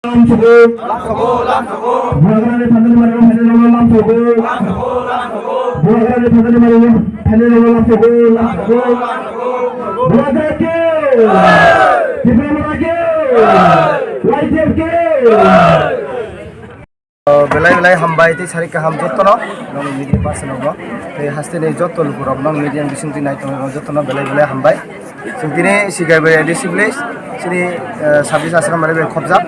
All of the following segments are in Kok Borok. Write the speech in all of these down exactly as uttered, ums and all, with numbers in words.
Lamsogo. Bubagrani phandani mari phandani rok lamsogo. Bubagrani phandani mari phandani rok lamsogo, lamsogo. Bubagra ke. Tipra Motha ke. Y T F ke. Belai belai hambai tei sari kaham jotono, nong media person rokno, tei haste ni joto lukurok nong media bising twi nai tongwi jotono belai belai hambai. Chwng tini Sigaibari A D C village, chini, eh, sabis asram mare bai khobjak.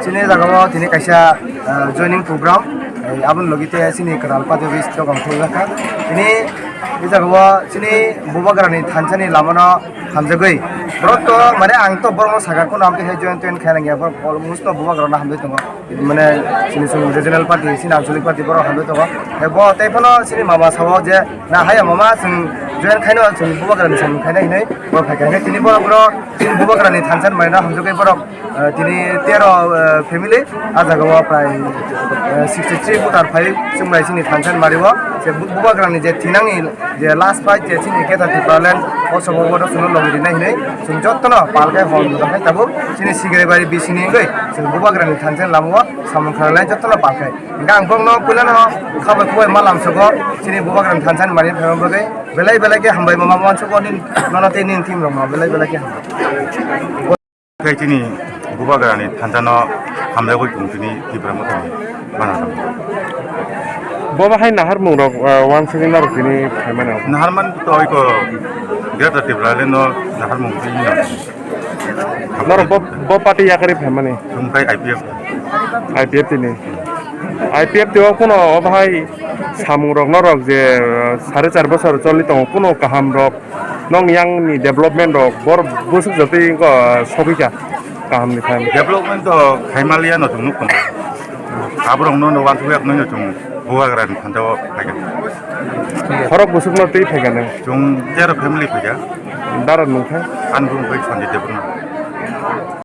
Chini jagao tini kaisa, eh, joining program, eh, aboni logi te chini kwtal party office dogan khuljakha. Tini e jagao chini Bubagrani thansani lamano hamjagwi. Borok to, mane, ang to borokno sakha, kono amtwi hai join toin khaina nangya, borok almost no Bubagrano hamjagwi tongo. Mane, chini chwng regional party, chini ancholic party borok hamjagwi tongo. Hai bo tei phano chini mama sao je, na haya mama, chwng join khaino, chwng Bubagrani samung khaina hinwi borok phaikha. Hai tini borok, borok chini Bubagrani thansa ni manwino hamjagwi borok, eh, tini tero, eh, family, ah jagao prai, eh, sixty three voter phai chwng bai chini thansa ni mario. Je Bu-, Bubagrani je thinangni je last fight je chini Greater Tipraland o sobo voter sono logi rinai hinwi chwng jotono palkhai hol muchung khai tabuk chini Sigaibari bisingni wngwi chwng Bubagrani thansa ni lamao samung khlainai jotono palkhai. Hingkhe ang borokno puilano khabai khubai ma lamsogo chini Bubagrani thansa ni mari phaima bagwi belai belai khe hambai ma ma uansukgo nini nono tei nini team rokno belai belai khe hambai. Khe chini Bubagrani thansano hamjagwi tong tini Tipra Mothani banana. Bo bahai naharmung rok, ah, wansugwi norok tini phaimano. Naharman to iko Greater Tipraland no naharmung tini. Norok bo, bo party yakarwi phaimani. Chwng khai I P F. I P F tini. I P F tio kuno o bahai samung rok norok je, ah, sare char bosor choli tongo kuno kaham rok. Nong yang ni development rok bor busuk jotoi wngkha, sogwi kha kaham ni phan. Development to khaimaliya no chwng nuk tongo. Aborok no no wansuk yak no chwng Bubagra ni phanjao phaikha. Khorok busuk no twi phaikha nang. Chwng tero family phaikha. Dara nungkha. An bung bai Sanjay Debbarma.